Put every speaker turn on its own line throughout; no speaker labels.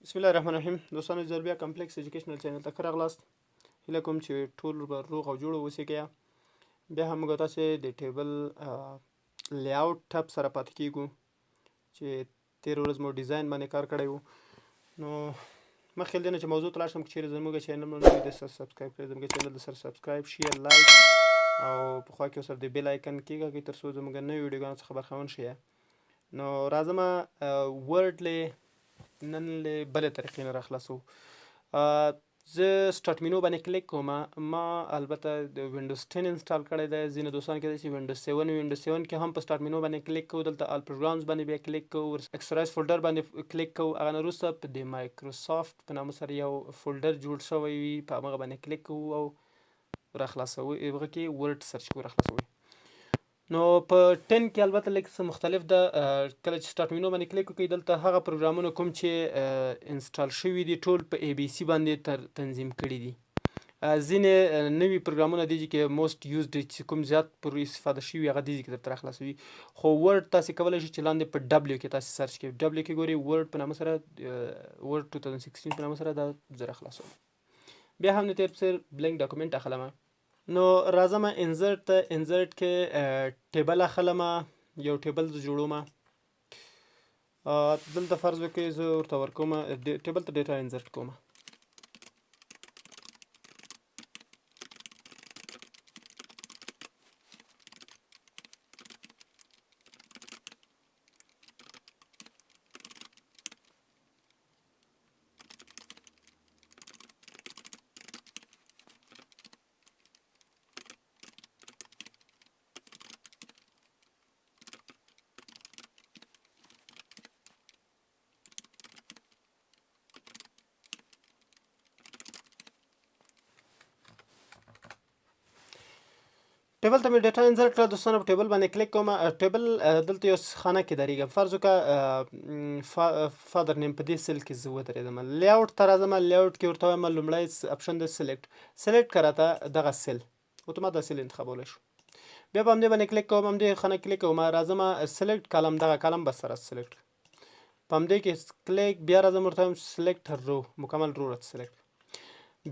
بسم الله الرحمن الرحیم دوستانو یو ځل بیا کمپلیکس ایجوکیشنل چینل ته ښه راغلاست. هیله کوم چې ټول به روغ او جوړ اوسئ. بیا هم موږ تاسې د table layout tab سره پاتې کیږو چې تېره ورځ مو design باندې کار کړی وو. نو مخکې له دې نه چې موضوع ته لاړ شم، که چیرې زموږ چینل مو نه وي د سره subscribe کړی، زموږ چینل د سره subscribe، share، like او په خوا کې ورسره د bell icon کېکاږئ تر څو زموږ نویو ویډیوګانو څخه برخمن شئ. نو راځم Word له نن له بلې طریقې نه راخلاصو. زه start menu باندې کلیک کوم. ما البته د وینډوز 10 install کړی دی، ځینې دوستان کېدای شي وینډوز 7. وینډوز 7 کې هم په start menu باندې کلیک کوو، دلته all programs باندې بیا کلیک کوو، accessories folder باندې کلیک کوو، هغه نه وروسته په د مایکروسافټ په نامه سره یو folder جوړ شوی وي، په هغه باندې کلیک کوو او راخلاصوو، هغه کې Word search کوو، راخلاصوي. نو په 10 کې البته لږ څه مختلف ده. کله چې start menu باندې کلیک وکړئ، دلته هغه پروګرامونه کوم چې install شوي دي ټول په A B C باندې تر تنظیم کړي دي. ځینې نوي پروګرامونه دي چې most used، چې کوم زیات پر استفاده شوي، هغه دي چې درته راخلاصوي. خو Word تاسې کولی شئ چې لاندې په W کې تاسې search کړئ. W کې ګورئ Word په نامه سره، Word 2016 په نامه سره دا زه راخلاصوم. بیا هم د تېر په څېر blank document اخلم. نو راځم insert ته، insert کې table اخلم، یو table زه جوړوم. دلته فرض وکړئ زه ورته ورکوم table ته data insert کوم. table ته مې data insert کړه. دوستانو، په table باندې کلیک کوم، table دلته یو خانه کې درېږم. فرض وکړه father name، په دې cell کې زه ودرېدم. layout ته راځم، layout کې ورته وایم لومړی option د select، select که راته دغه cell، اتومات دا cell انتخابولی شو. بیا په همدې باندې کلیک کوم، همدې خانه کلیک کوم، راځم select column، دغه column بس سره select، په همدې کې کلیک. بیا راځم ورته وایم select row، مکمل row راته select.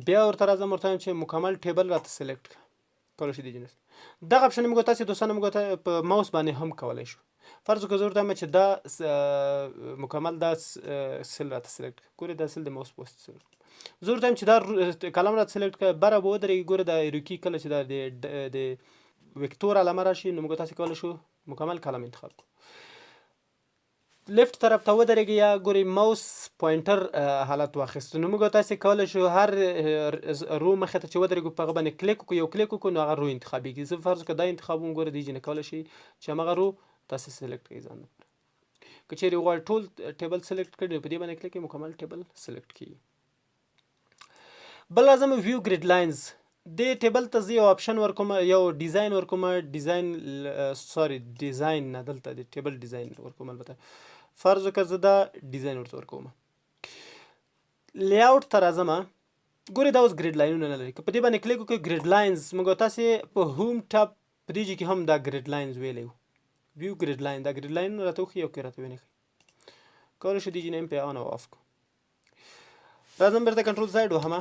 بیا ورته راځم ورته وایم چې مکمل table راته select کړه. کولی شي د جنس دغه option موږ تاسو دوستانو موږ ته په ماوس باندې هم کولی شو. فرض کړو زه ورته وایم چې دا مکمل دا cell راته select، ګورې دا cell د ماوس په واسطه select. زه ورته وایم چې دا column راته select کړه، بره به ودرېږي. ګوره دا arrow key کله چې دا د وکتور علامه راشي، نو موږ تاسو کولی شو مکمل column انتخاب کړو. left طرف ته ودرېږي یا ګوري mouse pointer حالت واخیست، نو موږ تاسو کولی شو هر row مخې ته چې ودرېږو په هغه باندې کلیک وکړو، یو کلیک وکړو نو هغه row انتخابېږي. زه فرض کړه دا انتخابوم، ګوره دې ځینې کولی شي چې هماغه row تاسو select کړئ ځان لپاره. که چیرې وغواړئ ټول table select کړئ، نو په دې باندې کلیک کړئ، مکمل table select کیږي. بل راځم view grid lines. دې table ته زه یو option ورکوم، یو design ورکوم، design، sorry، design نه، دلته د table design ورکوم. البته فرض وکړه زه دا design ورته ورکوم. layout ته راځم، ګورې دا اوس grid لاینونه نه لري. که په دې باندې کلیک وکړئ grid lines، موږ تاسې په home tab په دې کې هم دا grid lines ویلی وو. view grid line، دا grid لاینونه راته وښیي او که راته ونه ښیي، کولی شو دې ځینې هم پې on او off کړو. راځم بیرته control Z وهم.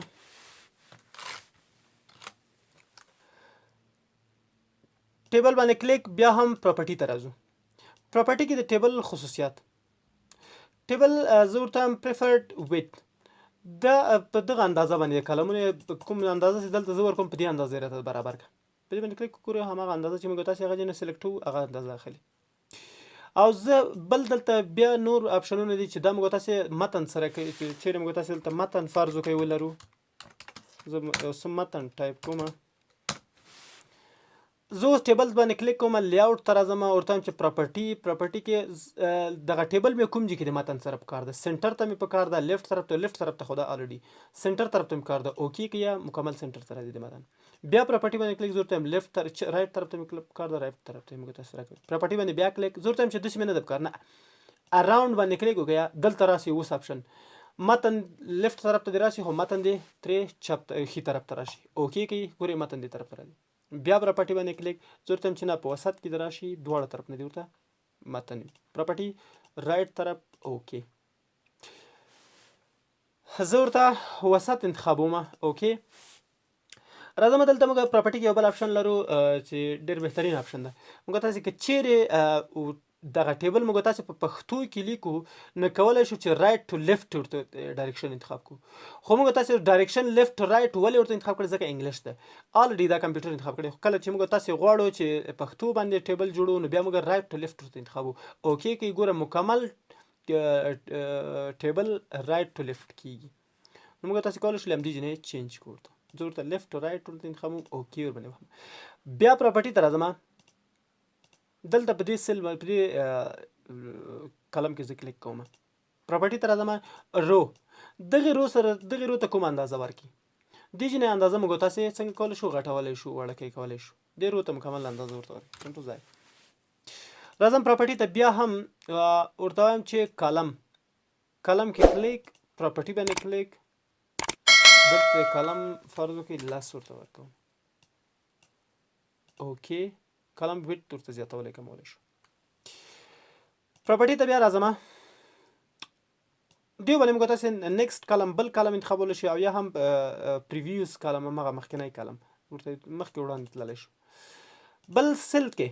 table باندې کلیک، بیا هم property ته راځو. property کې د table خصوصیات. table زه ورته وایم preferred width، دا په دغه اندازه باندې کلمونه کوم اندازه چې دلته زه ورکوم په دې اندازه راته برابر کړه. په دې باندې کلیک وکړو، هماغه اندازه چې موږ تاسې هغه ځای نه select کوو هغه اندازه اخلي. او زه بل دلته بیا نور اپشنونه دي چې دا موږ تاسې متن سره کوي. چیرې موږ تاسې دلته متن فرض وکړئ ولرو، زه یو څه متن ټایپ کوم. زه اوس table باندې کلیک کوم، layout ته راځم، ورته وایم چې property. property کې دغه table مې کوم ځای کې د متن سره پکار ده؟ center ته مې پکار ده، left طرف ته؟ left طرف ته خو ده already، center طرف ته مې پکار ده. okay که یا مکمل center ته راځي د متن. بیا property باندې کلیک، زه ورته وایم left تر right طرف ته مې پکار ده، right طرف ته مې تاسو راکړي. property باندې بیا کلیک، زه ورته وایم چې داسې مې نه ده پکار، نه، around باندې کلیک وکړه، دلته راسي. اوس option متن left طرف ته دی راشي، خو متن دی ترې چپ ښي طرف ته راشي. okay کوي، ګورې متن دی طرف ته راځي. بیا property باندې کلیک، زه ورته وایم چې نه، په وسط کې د راشي، دواړه طرف نه دی ورته متن وي. property right طرف، okay. زه ورته وسط انتخابوم. okay، راځم دلته موږ property کې یو بل option لرو چې ډیر بهترین option ده. موږ تاسو که چیرې دغه table موږ تاسو په پښتو کې لیکو، نو کولای شو چې right to left ورته direction انتخاب کو. خو موږ تاسو direction left to right ولې ورته انتخاب کړی؟ ځکه English ده، already دا کمپیوټر انتخاب کړی. خو کله چې موږ تاسو غواړو چې پښتو باندې table جوړو، نو بیا موږ right to left ورته انتخابو. okay کې ګوره، مکمل table right to left کیږي. نو موږ تاسو کولای شو له همدې ځای change کړو ورته. زه ورته left to right ورته انتخابوم، okay ور باندې وهم. بیا property ته راځم. دلته په دې cell، په دې column کې زه کلیک کوم، property ته راځم. row، دغه row سره دغه row ته کوم اندازه ورکړي؟ دې جنې اندازه موږ تاسو څنګه کولی شو؟ غټولی شو، وړکی کولی شو. دې row ته مکمل اندازه ورته ورکړي. control Z. راځم property ته، بیا هم ورته وایم چې column، column کې کلیک، property باندې کلیک. دلته column فرض وکړئ 10 ورته ورکوم. okay، column width ورته زیاتولی کمولی شو. property ته بیا راځم. دی باندې موږ تاسو next column، بل column انتخابولی شو، او یا هم previous column، همغه مخکنی column ورته مخکې وړاندې تللی شو. بل cell کې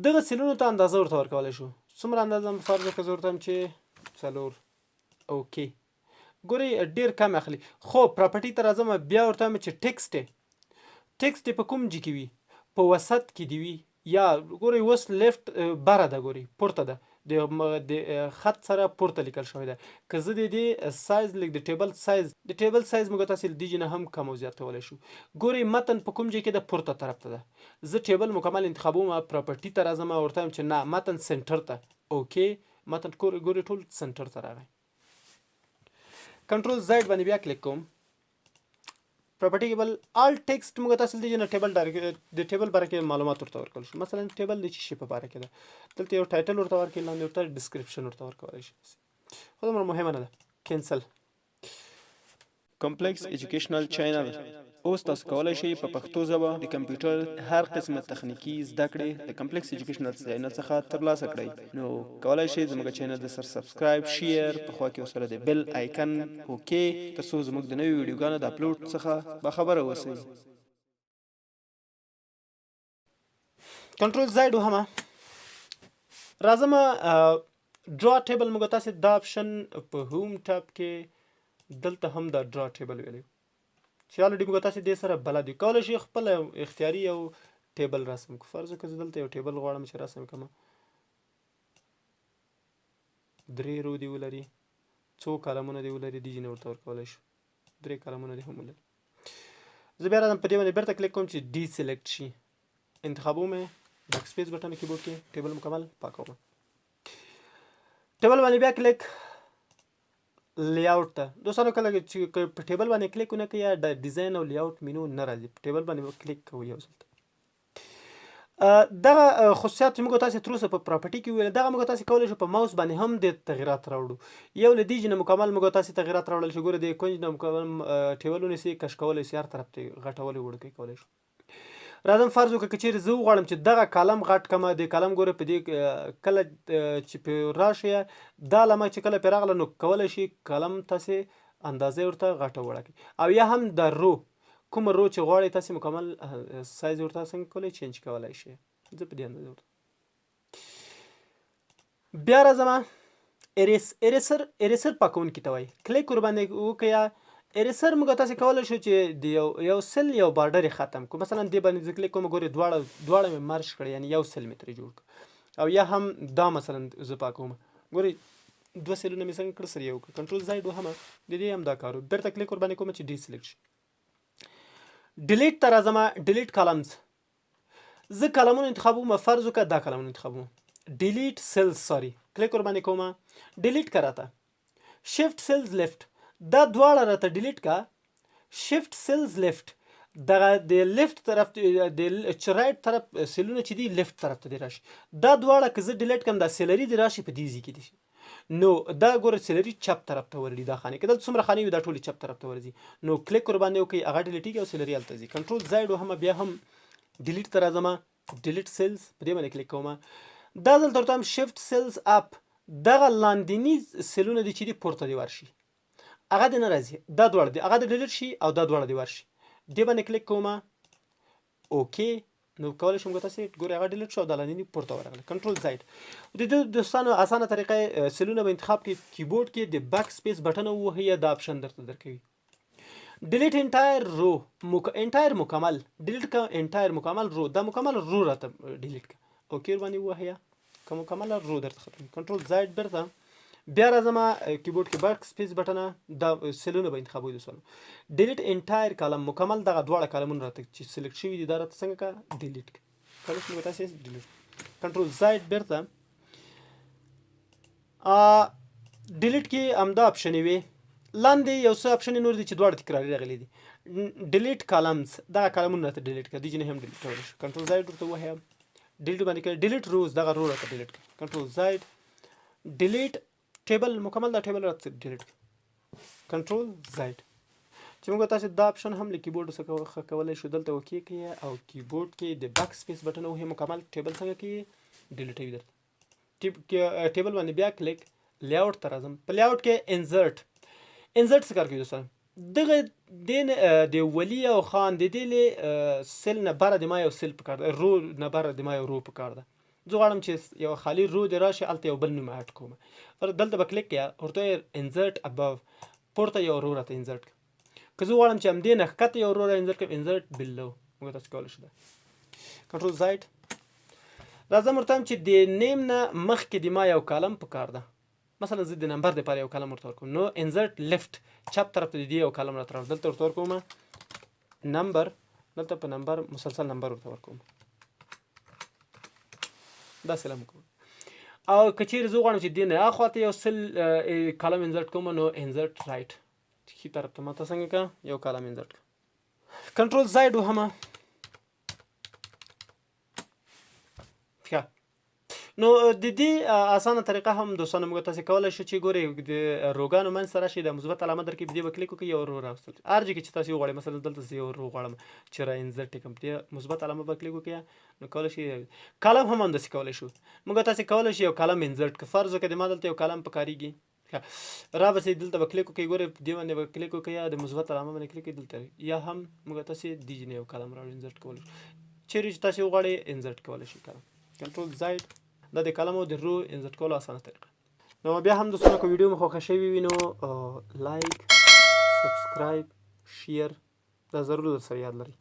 دغه cell ونو ته اندازه ورته ورکولی شو. څومره اندازه؟ فرض وکړه زه ورته وایم چې 4. okay، ګورئ، ډیر کم اخلي. خو property ته راځم، بیا ورته وایم چې text په کوم ځای کې وي؟ په وسط کې دی وي یا ګورئ اوس left بره ده، ګورئ پورته ده، د خط سره پورته لیکل شوی ده. که زه د دې سایز لږ، د table size موږ تاسو له دې نه هم کم او زیات کولی شو. ګورئ، متن په کوم ځای کې ده؟ پورته طرف ته ده. زه table مکمل انتخابوم، property ته راځم، ورته وایم چې نه، متن center ته. okay، متن ګورئ ټول center ته راغی. control Z باندې بیا کلیک کوم. property کې بل alt text، موږ تاسو دې نه table direct د table باره کې معلومات ورته ورکول شو. مثلا table د څه شي په باره کې ده؟ دلته یو title ورته ورکړي، لاندې ورته description ورته ورکولای شي، خو دومره مهمه نه ده. cancel.
Complex Educational Channel، اوس تاسو کولی شئ په پښتو ژبه د کمپیوټر هر قسمه تخنیکي زده کړې د Complex Educational Channel څخه ترلاسه کړئ. نو کولی شئ زموږ channel د سر subscribe، share، په خوا کې ورسره د bell icon okay، ترڅو زموږ د نویو ویډیوګانو د اپلوډ څخه باخبره اوسئ.
control Z وهمه، راځم draw table. موږ تاسو دا option په home tab کې دلته هم دا draw table ویلی چې already موږ تاسو دې سره بلد یو. کولی شئ خپل اختیاري یو table رسم کو. فرض کړئ زه دلته یو table غواړم چې رسم کړم، درې row دی ولري، څو column ونه دی ولري، دې ځینې ورته ورکولی شو، درې column ونه دی هم ولري. زه بیا راځم، په دې باندې بیرته کلیک کوم چې deselect شي. انتخابوم یې، backspace button keyboard کې، table مکمل پاکوم. table باندې بیا کلیک، layout ته. دوستانو، کله چې په table باندې کلیک ونه کړئ، د design او layout menu نه راځي. په table باندې کلیک کوئ یو ځل. دغه خصوصیات چې موږ تاسو تر اوسه په property کې ویل، دغه موږ تاسو کولی شو په ماوس باندې هم د تغیرات راوړو. یو له دې نه مکمل موږ تاسو تغیرات راوړل شو. ګوره، د کنج نه مکمل table ونیسي، کش کولی شي، هر طرف ته غټولی وړوکی کولی شو. راځم، فرض وکړه که چیرې زه وغواړم چې دغه column غټ کړم، د column ګوره په دې کله چې په راشي دا لمه چې کله پرې راغله، نو کولی شي column تاسې اندازه ورته غټه وړه کړئ، او یا هم د row، کومه row چې غواړئ تاسې مکمل سایز ورته څنګه کولی change کولی شئ. زه په دې اندازه ورته بیا راځم. erase، eraser، eraser پاکونکي ته وایي. کلیک ور باندې وکړئ. eraser موږ تاسو کولی شو چې د یو cell یو border ختم کو. مثلا دې باندې زه کلیک کوم، ګورې، دواړه دواړه مې merge کړی، یعنی یو cell مې ترې جوړ کړ. او یا هم دا مثلا زه پاکوم، ګورې، دوه cell ونه مې څنګه کړ؟ سره یو کړ. control Z وهمه، د دې هم دا کارو، بیرته کلیک ور باندې کوم چې deselect شي. delete ته راځم، delete columns. زه column ونه انتخابوم، فرض وکړه دا column ونه انتخابوم. delete cells، sorry، کلیک ور باندې کوم، delete که راته shift cells left، دا دواړه راته delete کا. shift cells left، دغه د left طرف، د right طرف cell ونه چې دی left طرف ته دی راشي. دا دواړه که زه delete کړم، دا salary دی راشي په دې ځای کې دي. نو دا ګوره، salary چپ طرف ته ورړي. دا خانې که دلته څومره خانې وي، دا ټولې چپ طرف ته ورځي. نو کلیک ور باندې وکړئ، هغه delete کېږي او salary هلته ځي. control Z وهم، بیا هم delete ته راځم، delete cells، په دې باندې کلیک کوم. دا ځل درته هم shift cells up، دغه لاندیني cell ونه دي چې دي پورته دي ورشي. هغه دې نه راځي، دا دواړه دي هغه د ډیلیټ شي او دا دواړه دې ورشي. دې باندې کلیک کوم، okay، نو کولی شم تاسو ګورئ هغه delete شو او دا لاندې پورته ورغله. control Z. د دې دوستانو اسانه طریقه، سیلونه به انتخاب کړئ، کیبورډ کې د backspace button ووهئ، دا option درته درکوي. delete entire row، entire مکمل delete کا، entire مکمل row، دا مکمل row راته delete کا، okay باندې ووهئ که مکمل row درته ختم. control Z. بیرته بیا راځم، کیبورډ کې backspace button، دا سیلونه به انتخابوي دوستانو. delete entire column، مکمل دغه دواړه کالمونه راته چې select شوي دي دا راته څنګه کا؟ delete کا. کله چې موږ تاسو delete، control Z. بیرته delete کې همدا option وي، لاندې یو څه option نور دي چې دواړه تکراري راغلي دي. delete columns، دغه کالمونه راته delete کړه، دې ځینې هم delete کولی شو. control Z ورته ووهیم، delete باندې کړه. delete rows، دغه row راته delete کړه. control Z. delete table، مکمل دا table راته delete کړه. control Z. چې موږ تاسو دا option هم له کیبورډ څخه کولی شو، دلته okay کوي او کیبورډ کې د backspace button وهي، مکمل table څنګه کوي؟ delete وي درته. table باندې بیا کلیک، layout ته راځم. په layout کې insert. insert څه کار کوي دوستان؟ دغه دین د ولی او خان د دې له cell نه بره د ما یو cell پکار ده، row نه بره د ما یو row پکار ده. زه غواړم چې یو خالی row دی راشي، هلته یو بل نوم add کوم. دلته به کلیک کړئ، ورته insert above، پورته یو row راته insert کړه. که زه غواړم چې همدې نه ښکته یو row را insert کړم، insert below موږ تاسو کولی شو. control Z. راځم، ورته چې د name نه مخکې د ما یو column پکار ده. مثلا زه د نمبر لپاره یو column ورته ورکوم، نو insert left، چپ طرف ته د یو column راته راوړ. دلته ورته ورکوم نمبر، دلته په نمبر مسلسل نمبر ورته ورکوم، دا سلام کوم. او که چیرې زه غواړم چې دې نه اخوا ته یو cell column insert کوم، نو insert right، ښي طرف ته ماته څنګه که یو column insert کړه. control Z وهمه. ښه، نو د دې اسانه طریقه هم دوستانو موږ تاسو کولای شو چې ګورئ د row ګانو منځ ته راشي، د مثبت علامه درکوي، په دې به کلیک وکړئ، یو row راوستل هر ځای کې چې تاسو وغواړئ. مثلا دلته زه یو row غواړم چې را insert کړم، په دې مثبت علامه به کلیک وکړئ، نو کولی شئ. column هم همداسې کولی شو، موږ تاسو کولی شو یو column insert کړو. فرض وکړئ ما دلته یو column پکارېږي، را بسې دلته به کلیک وکړئ، ګورئ په دې باندې به کلیک وکړئ، یا د مثبت علامه باندې کلیک وکړئ دلته، یا هم موږ تاسو دې ځینې یو column را insert کولی شو. چیرې چې تاسو وغواړئ insert کولی شئ column. control Z. دا د column او د row insert کولو اسانه طریقه. نو بیا هم دوستانو که ویډیو مو خوښه شوې وي نو like، subscribe، share دا ضرور در سره یاد لرئ.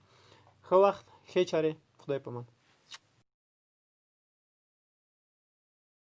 ښه وخت، ښې چارې، خدای په امان.